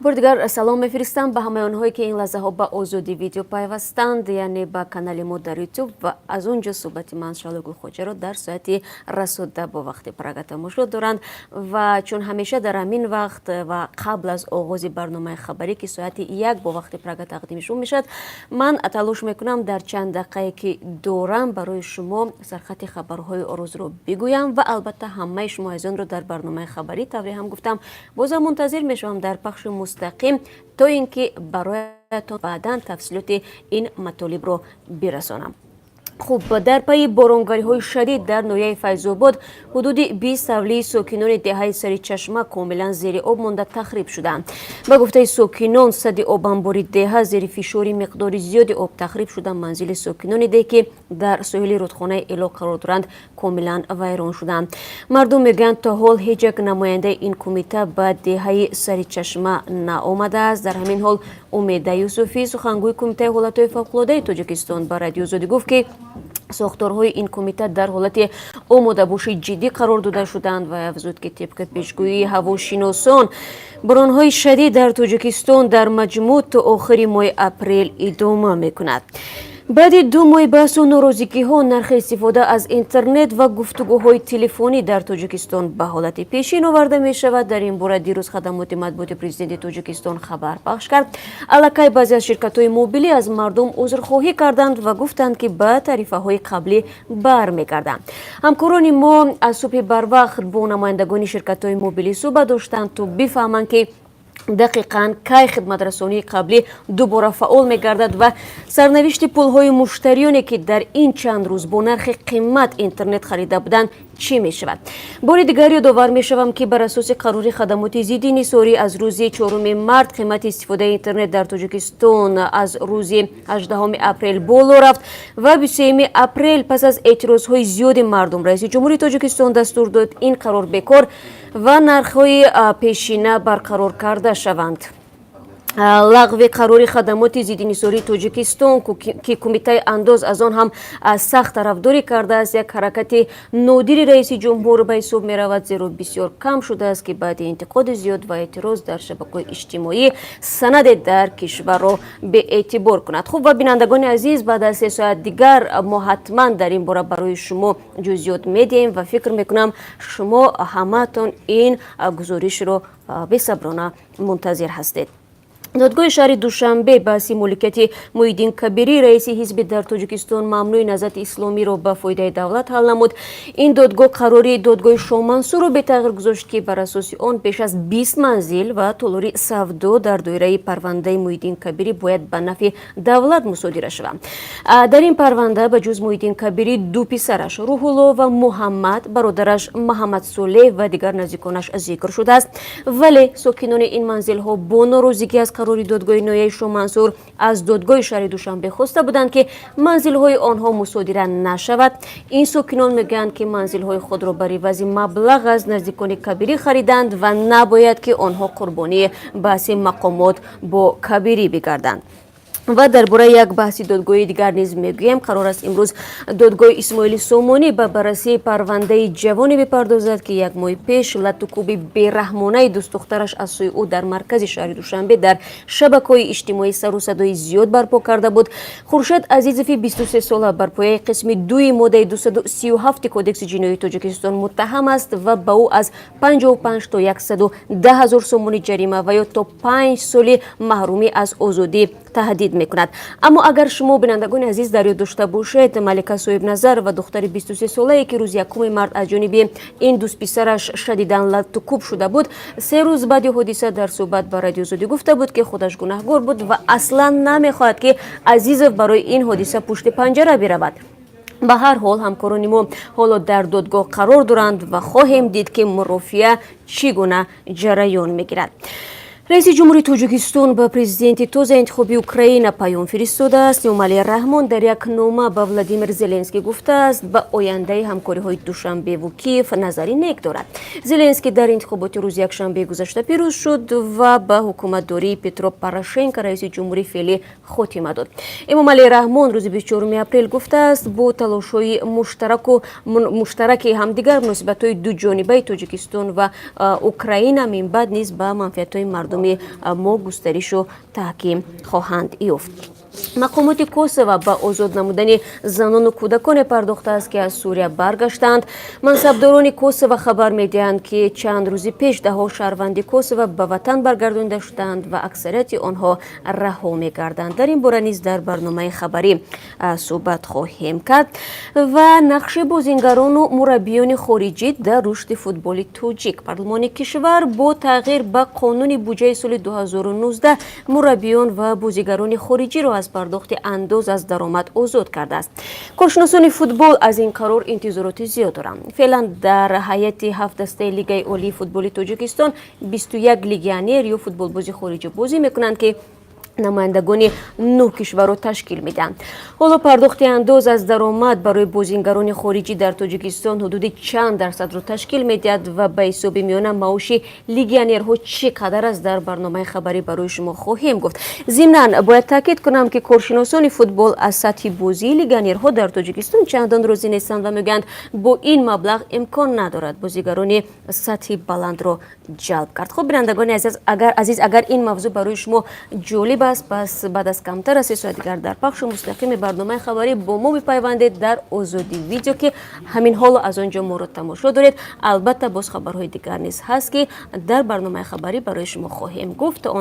Бори дигар салом мефиристам ба ҳамаи онҳое, ки ин лаҳзаҳо ба Озодӣ Видео пайвастанд, яъне ба канали мо дар Ютуб, ва аз он ҷо суҳбати ман, Шаҳло Гулхоҷаро, дар соати расо 10 бо вақти Прага тамошо доранд. Ва чун ҳамеша дар ҳамин вақт ва қабл аз оғози барномаи хабарӣ, ки соати 1 бо вақти Прага тақдими шумо мешавад, ман талош мекунам дар чанд дақиқае, ки дорам, барои шумо сархати хабарҳои рӯзро бигӯям. Ва албатта, ҳамаи шумо азизонро дар барномаи хабарӣ, тавре ҳам гуфтам, бозам мунтазир мешавам дар пахши мустақим, то ин ки бароятон баъдан тафсилоти ин матолибро бирасонам. Хуб, дар пайи боронгариҳои шадид дар ноҳияи Файзобод ҳудуди 20 ҳавлии сокинони деҳаи Сари Чашма комилан зери об монда, тахриб шуданд. Ба гуфтаи сокинон, садди обанбори деҳа зери фишори миқдори зиёди об тахриб шуда, манзили сокинони деҳ, ки дар соҳили рудхонаи Эло қарор доранд, комилан вайрон шуданд. Мардум мегӯянд, то ҳол ҳеҷ як намояндаи ин кумита ба деҳаи Саричашма наомадааст. Дар ҳамин ҳол, Умеда Юсуфӣ, сухангӯи Кумитаи ҳолатҳои фавқулодаи Тоҷикистон, ба Радиои Озодӣ гуфт, ки сохторҳои ин кумита дар ҳолати омодабошии ҷиддӣ қарор дода шуданд ва афзуд, ки тибқи пешгӯии ҳавошиносон, боронҳои шадид дар Тоҷикистон дар маҷмӯъ то охири моҳи апрел идома мекунад. Баъди 2 моҳи баҳсу норозигиҳо, нархи истифода аз интернет ва гуфтугӯҳои телефонӣ дар Тоҷикистон ба ҳолати пешин оварда мешавад. Дар ин бора дирӯз хадамоти матбуоти Президенти Тоҷикистон хабар пахш кард. Аллакай баъзе аз ширкатҳои мобилӣ аз мардум узрхоҳӣ карданд ва гуфтанд, ки ба тарифаҳои қаблӣ бармегарданд. Ҳамкорони мо аз субҳи барвақт бо намояндагони ширкатҳои мобилӣ суҳбат доштанд, то бифаҳманд, ки дақиқан кай хидматрасонии қаблӣ дубора фаъол мегардад ва сарнавишти пулҳои муштариёне, ки дар ин чанд рӯз бо нархи қимат интернет харида буданд, чӣ мешавад. Бори дигар ёдовар мешавам, ки бар асоси қарори хадамоти зидди инҳисорӣ аз рӯзи 4 март қимати истифодаи интернет дар Тоҷикистон аз рӯзи 18 апрел боло рафт ва 23 апрел, пас аз эътирозҳои зиёди мардум, Раиси Ҷумҳури Тоҷикистон дастур дод, ин қарор бекор ва нархҳои пешина барқарор карда шаванд. Лағви қарори хадамоти зидди инҳисории Тоҷикистон, ки Кумитаи андоз аз он ҳам сахт тарафдорӣ кардааст, як ҳаракати нодири раиси ҷумҳур ба ҳисоб меравад, зеро бисёр кам шудааст, ки баъди интиқоди зиёд ва эътироз дар шабакаҳои иҷтимоӣ санаде дар кишварро беэътибор кунад. Хуб, ва бинандагони азиз, баъд аз 3 соат дигар мо ҳатман дар ин бора барои шумо ҷузъиёт медиҳем ва фикр мекунам, шумо ҳамаатон ин гузоришро бесаброна мунтазир ҳастед. Додгоҳи шаҳри Душанбе баҳси моликияти Муҳиддин Кабирӣ, раиси ҳизби дар Тоҷикистон мамнӯи Наҳзати Исломиро, ба фоидаи давлат ҳал намуд. Ин додгоҳ қарори додгоҳи Шоҳмансурро бетағйир гузошт, ки бар асоси он беш аз 20 манзил ва толори савдо дар доираи парвандаи Муҳиддин Кабирӣ бояд ба нафъи давлат мусодира шаванд. Дар ин парванда ба ҷуз Муҳиддин Кабирӣ, ду писараш Рӯҳулло ва Муҳаммад, бародараш Маҳаммад Солеҳ ва дигар наздиконаш зикр шудааст. Вале сокинони ин манзилҳо бо норозигӣ аз қарори додгоҳи ноҳияи Шоҳмансур аз додгоҳи шаҳри Душанбе хоста буданд, ки манзилҳои онҳо мусодира нашавад. Ин сокинон мегӯянд, ки манзилҳои худро бар ивази маблағ аз наздикони Кабирӣ хариданд ва набояд, ки онҳо қурбонии баҳси мақомот бо Кабирӣ бигарданд. Ва дар бораи як баҳси додгоҳии дигар низ мегӯем. Қарор аст, имрӯз додгоҳи Исмоили Сомонӣ ба баррасии парвандаи ҷавоне бипардозад, ки як моҳи пеш латтукӯби бераҳмонаи дӯстдухтараш аз сӯи ӯ дар маркази шаҳри Душанбе дар шабакаҳои иҷтимоӣ сару садои зиёд барпо карда буд. Хуршед Азизови 23 сола бар пояи қисми дуи моддаи 237 Кодекси ҷиноии Тоҷикистон муттаҳам аст ва ба ӯ аз 55 то 110 ҳазор сомонӣ ҷарима ва ё то 5 соли маҳрумӣ аз озодӣ таҳдид мекунад. Аммо агар шумо, бинандагони азиз, дар ёд дошта бошед, Малика Соҳибназар ва духтари 23 солае, ки рӯзи 1 март аз ҷониби ин дӯстписараш шадидан латтукӯб шуда буд, 3 рӯз баъди ҳодиса дар суҳбат ба Радиои Озодӣ гуфта буд, ки худаш гунаҳгор буд ва аслан намехоҳад, ки Азизов барои ин ҳодиса пушти панҷара биравад. Ба ҳар ҳол, ҳамкорони мо ҳоло дар додгоҳ қарор доранд ва хоҳем дид, ки мурофиа чӣ гуна ҷараён мегирад. Раиси Ҷумҳури Тоҷикистон ба президенти тозаинтихоби Украина паём фиристодааст. Эмомалӣ Раҳмон дар як нома ба Владимир Зеленский гуфтааст, ба ояндаи ҳамкориҳои Душанбеву Киев назари нек дорад. Зеленский дар интихоботи рӯзи якшанбеи гузашта пирӯз шуд ва ба ҳукуматдории Петро Порошенко, раиси ҷумҳури феълӣ, хотима дод. Эмомалӣ Раҳмон рӯзи 24 апрел гуфтааст, бо талошҳои муштараки ҳамдигар муносибатҳои дуҷонибаи Тоҷикистон ва Украина минбаъд низ ба манфиатҳои мардум Мардуми мо густаришу таҳким хоҳанд ёфт. Мақомоти Косово ба озод намудани занону кӯдаконе пардохтааст, ки аз Сурия баргаштанд. Мансабдорони Косово хабар медиҳанд, ки чанд рӯзи пеш даҳҳо шаҳрванди Косово ба ватан баргардонида шуданд ва аксарияти онҳо раҳо мегарданд. Дар ин бора низ дар барномаи хабарӣ суҳбат хоҳем кард. Ва нақши бозингарону мураббиёни хориҷӣ дар рушди футболи тоҷик. Парлумони кишвар бо тағйир ба қонуни буҷаи соли 2019 мураббиён ва бозигарони хориҷиро аз пардохти андоз аз даромад озод кардааст. Коршиносони футбол аз ин қарор интизороти зиёд доранд. Феълан дар ҳайати ҳафт дастаи Лигаи олии футболи Тоҷикистон 21 легионер ё футболбози хориҷӣ бозӣ мекунанд, ки намояндагони нӯҳ кишварро ташкил медиҳанд. Ҳоло пардохти андоз аз даромад барои бозингарони хориҷӣ дар Тоҷикистон ҳудуди чанд дарсадро ташкил медиҳад ва ба ҳисоби миёна маоши легионерҳо чӣ қадар аст, дар барномаи хабарӣ барои шумо хоҳем гуфт. Зимнан бояд таъкид кунам, ки коршиносони футбол аз сатҳи бозии легионерҳо дар Тоҷикистон чандон розӣ нестанд ва мегӯянд, бо ин маблағ имкон надорад бозигарони сатҳи баландро ҷалб кард. Хуб, бинандагони азиз, агар ин мавзӯъ барои шумо ҷолиб аст, пас баъд аз камтар аз 3 соат дигар дар пахшу мустақими барномаи хабарӣ бо мо бипайвандед дар Озодӣ Видео, ки ҳамин ҳоло аз он ҷо моро тамошо доред. Албатта, боз хабарҳои дигар низ ҳаст, ки дар барномаи хабарӣ барои шумо хоҳем гуфт. То он